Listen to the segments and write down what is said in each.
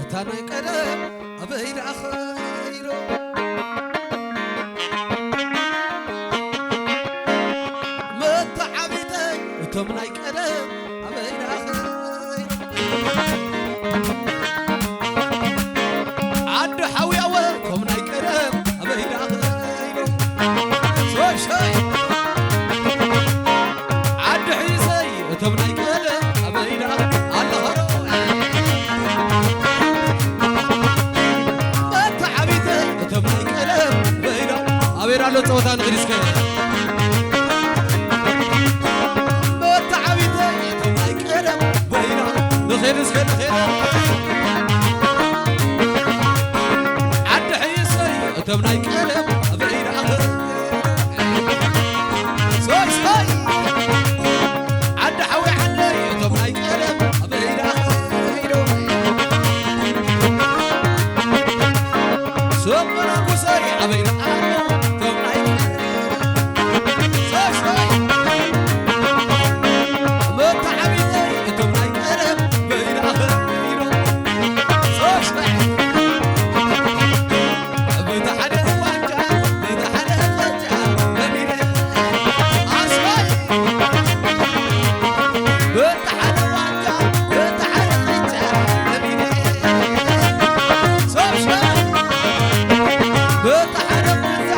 እታ ናይ ቀደም ኣበይ ደኣ ኸይዶ? መተዓቢተይ እቶም ናይ ቀደም ኣበይ ደኣ ኸይዶ? ዓዲ ሓውያወ እቶም ናይ ቀደም ኣበይ ደኣ ኸይዶ? ሶይ ሶይ ዓዲ ሕይሰይ እቶም ናይ ቀደም ኣበይ ደኣ ኣለኸሮ? መተዓቢተይ እቶም ናይ ቀደም ኣበይ ደኣ ኣበይ ደኣ ኣሎ ጸወታ ንኽድ እስከ መተዓቢተይ እቶም ናይ ቀደም ኣበይ ደኣ ንኽድ እስከ ንኽድ ዓዲ ሕይሰይ እቶም ናይ ቀደም ኣበይ ደኣ ኸይዶ? ሶይ ሶይ ዓዲ ሓዊ ዓደይ እቶም ናይ ቀደም ኣበይ ደኣ ኸይዶ? ሶብ መነኩሰይ ኣበይ ደኣ ኣሎ እቶም ናይ ቀደም? ሶይ ሶይ መተዓቢተይ እቶም ናይ ቀደም ኣበይ ደኣ ኸይዶ? ሶይ ሶይ በቲ ሓደ ዋንጫ፣ በቲ ሓደ ዋንጫ ለሚደ። ኣስፋይ! በቲ ሓደ ዋንጫ፣ በቲ ሓደ ዋንጫ ለሚደ። ሶሻ! በቲ ሓደ ዋንጫ፣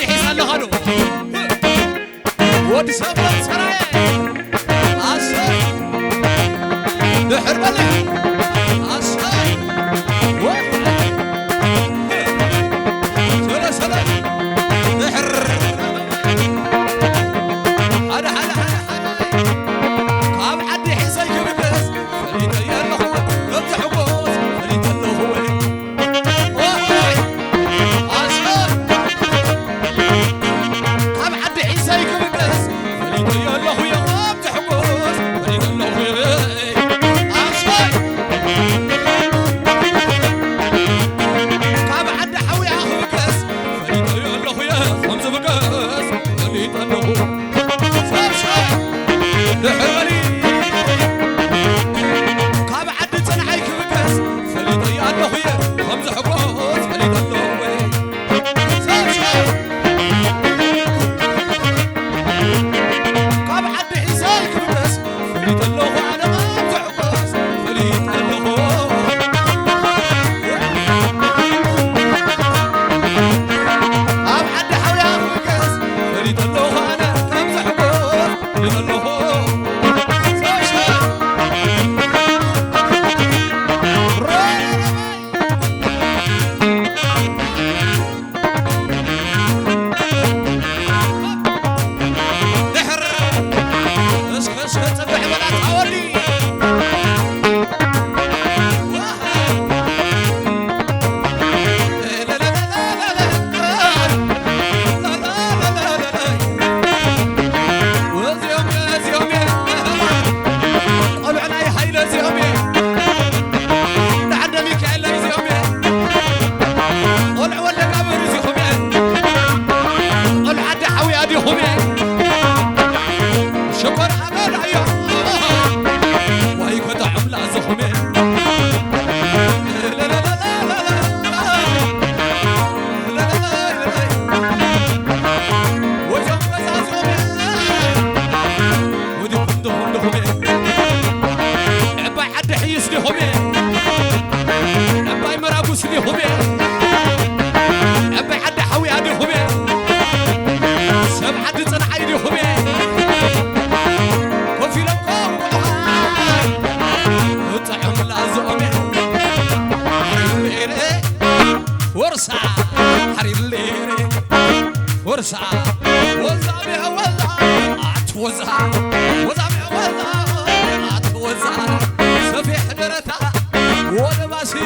ሒዛ ኣለኻ ዶ? ወዲ ሰብ ሰራየ። ኣሰይ። ድሕር በለ። ኣሰይ። ወ-፣ ሰለ፣ ሰለ። ድሕር። ሓደ፣ ሓደ፣ ሓደ፣ ሓደ። ካብ ዓዲ ሒዘይ ክብገስ ፈሊጠ ኣለኹ። ከምዚ ሕጎስ ፈሊጠ ኣለኹ ወይ። ካብ ዓዲ ሒዘይ ክብገስ ፈሊጠዮ ኣለኹ እየ፣ ካብቲ ሕጎስ ፈሊጠ ኣለኹ እየ። ኣሰይ! ካብ ዓዲ ሓውያ ክብገስ ፈሊጠዮ ኣለኹ እየ፣ ከም ዝብገስ ፈሊጠ ኣለኹ። ሰብሰብ! ድሕር በሊ! ካብ ዓዲ ጽንዓይ ክብገስ ፈሊጠዮ ኣለኹ እየ፣ ከም ዝሕጎስ ፈሊጠ ኣለኹ እየ። ሰብሰብ! ካብ ዓዲ ሒዘይ ክብገስ ፈሊጠ ኣለኹ ኣነ፣ ከም ዝሕጎስ ፈሊጠ ኣለኹ። ኣብ ዓዲ ሓውያ ክብገስ ፈሊጠ ኣለኹ ኣነ፣ ከም ዝሕጎስ ፈሊጠ ኣለኹ። ሰብሰብ! ድሕር እስከ፣ እስከ ጽብሕ በላ ታወዲ። እዚኦም፣ እዚኦም፣ ቆልዑ ናይ ሃይለ እዚኦም፣ ንዓንደ ሚካኤል እዚኦም፣ ቆልዑ ወልደ ጋብር እዚኹም እየ። ቆልዑ ዓዲ ሓውያ ዲኹም እየ። ሽኮር ኣበል ኣዮ። ዋይ ከጥዕም ላዝኹም እየ። ወዞም ወዛዝኹም እየ። ወዲ ኩንዶ ኩንዶኹም እየ። ዕባይ ዓዲ ሕይስ ዲኹም እየ። ዕባይ መራጉስ ዲኹም እየ። ዕባይ ዓዲ ሓውያ ዲኹም እየ። ሰብ ዓዲ ጽንዓይ ዲኹም እየ። ኮፍ ኢሎም ከውዕኻ፣ እጥዕም ላዝኦም እየ። ወርሳ፣ ሓሪሌሬ፣ ወርሳ፣ ወዛ፣ ወዛ፣ ኣት ወዛ፣ ወዛ፣ ወዛ፣ ኣት ወዛ፣ ሰፊሕ ደረታ፣ ወደ ባስየ፣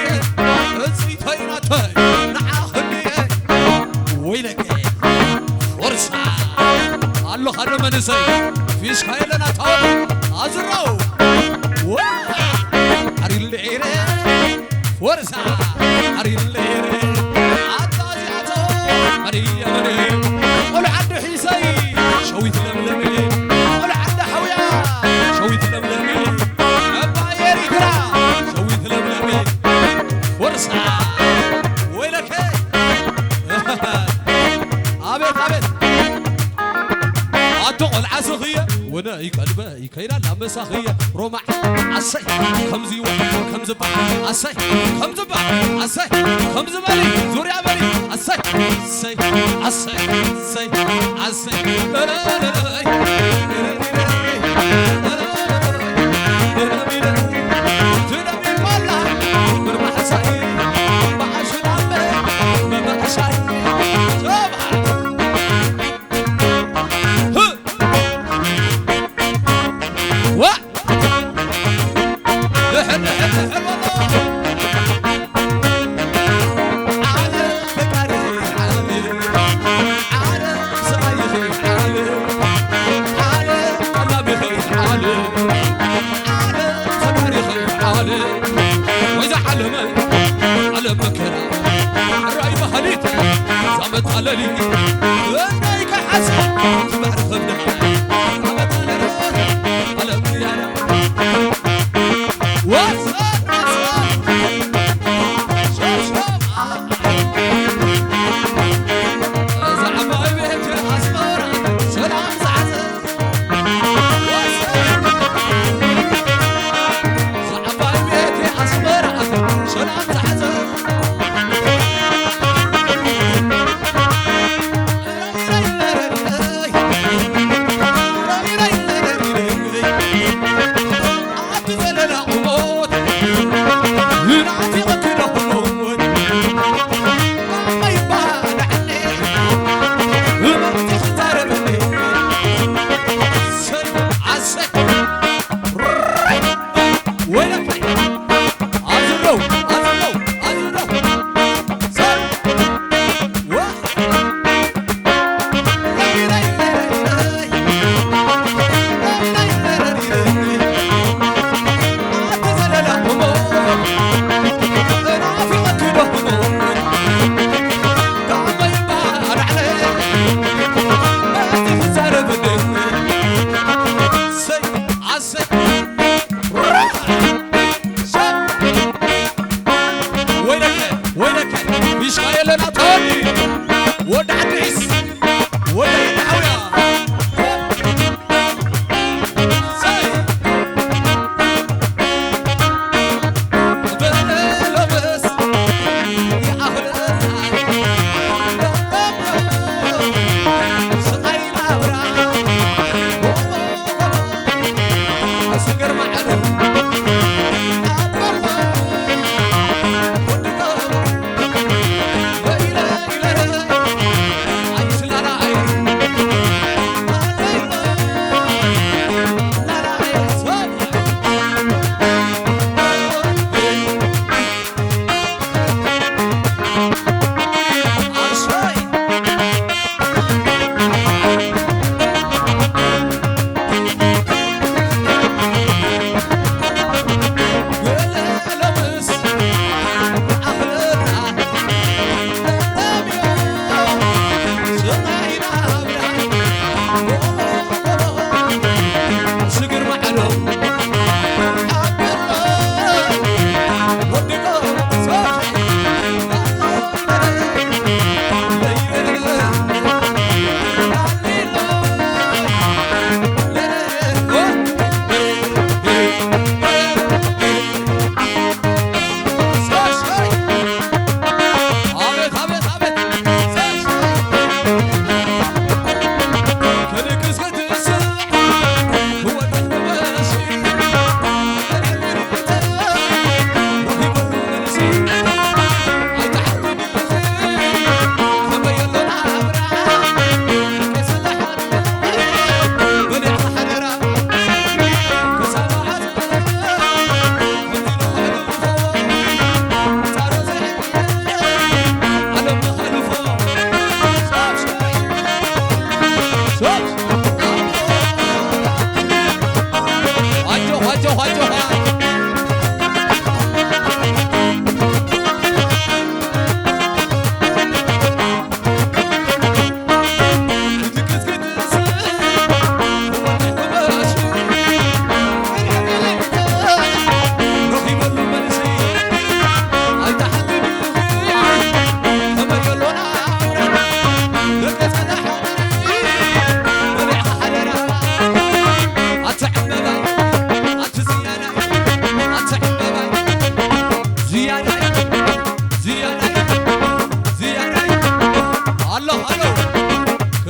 እጽይተይ ናተይ፣ ንዓ ክንድየ፣ ወይለከ፣ ወርሳ፣ ኣለኻ ዶ መንእሰይ፣ ፊሽካ የለና ታወ፣ ኣዝረው፣ ወ-፣ ኣሪል ደዒረ፣ ወርሳ፣ ኣሪል ደዒረ፣ ኣታ እዚኣቶ፣ መን እየ መን እየ፣ ቆልዓ ዶ ሒሰይ፣ ሸዊት ለምለመ፣ ቆልዓ ዶ ሓውያ፣ ሸዊት ለምለመ፣ እባ ኤሪትራ፣ ሸዊት ለምለመ፣ ወርሳ፣ ወይለከ፣ ኣቤት፣ ኣቤት። ኣቶ ቆልዓ ስኽየ፣ ወነ ይቀልበ፣ ይከይዳ ላመሳኽየ፣ ሮማዕ፣ ኣሰይ፣ ከምዚ ይወ-፣ ከምዚ በ-፣ ኣሰይ፣ ከምዚ በ-፣ ኣሰይ፣ ከምዚ በሊ፣ ዙርያ በሊ፣ ኣሰይ፣ ኣሰይ፣ ኣሰይ፣ ኣሰይ፣ ኣሰይ፣ ለለለለይ፣ ለለለለይ፣ ለለለለይ፣ ለለሚለ፣ ትደሚር ማላ፣ ምርማሕሳይ፣ መዓሽናመ፣ መመዕሻይ፣ ሶብሓ። ዋ! ድሕር፣ ድሕር፣ ድሕር በሎ። ዓለም ፈቃሪኺ ዓለም፣ ዓለም ሰማይኺ ዓለም፣ ዓለም ቀላሚኺ ዓለም፣ ዓለም ፈቃሪኺ ዓለም፣ ወይዛ ዓለመይ ዓለም መከራ፣ ሕራይ ባህሊት ዛመጣለሊ፣ እነይ ከሓስ ትባዕሪ ኸብዳ፣ ዓመት ኣለና፣ ዓለም ያላ። ወሰ-፣ ወሰ-፣ ሸብሸብ፣ አ-፣ እዛ ዓባይ ቤት ኣስመራ፣ ሰላም ዝሓዘ፣ ዓባይ ቤት ኣስመራ ሰላም ዝሓዘ።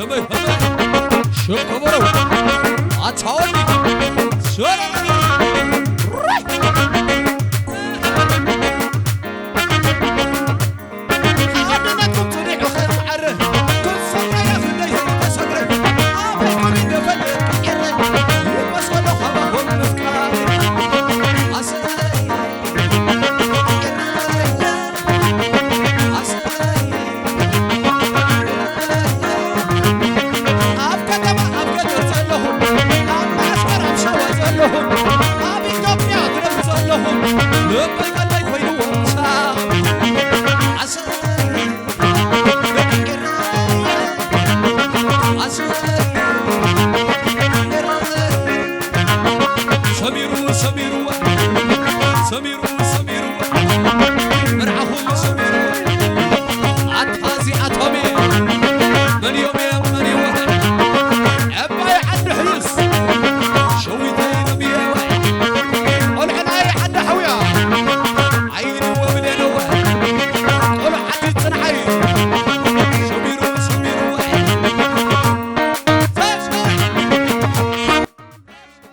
ከመይ ከመይ ሽኮበረው ኣታወኒ ሸረረረ ሓድነትኩም ጽኒዑ ከይምዓረ፣ ክንሰምዓያ ክንደይ ዘይተሰግረ፣ ኣበይ ኮነ ደፈለጥኪ ኤረ፣ ይመስሎ ካባኹም ምፍቃር። ኣሰይ፣ ኤረ፣ ኣሰይ፣ ኤረ፣ ኣብ ከተማ ኣብ ገጠር ዘለኹም፣ ኣብ ማሕበር ኣብ ሸዋ ዘለኹም፣ ኣብ ኢትዮጵያ ትነብሩ ዘለኹም፣ ልበይ ቀለይ ኮይንዎ ምሳ። ኣሰይ፣ ኤረ፣ ኣሰይ፣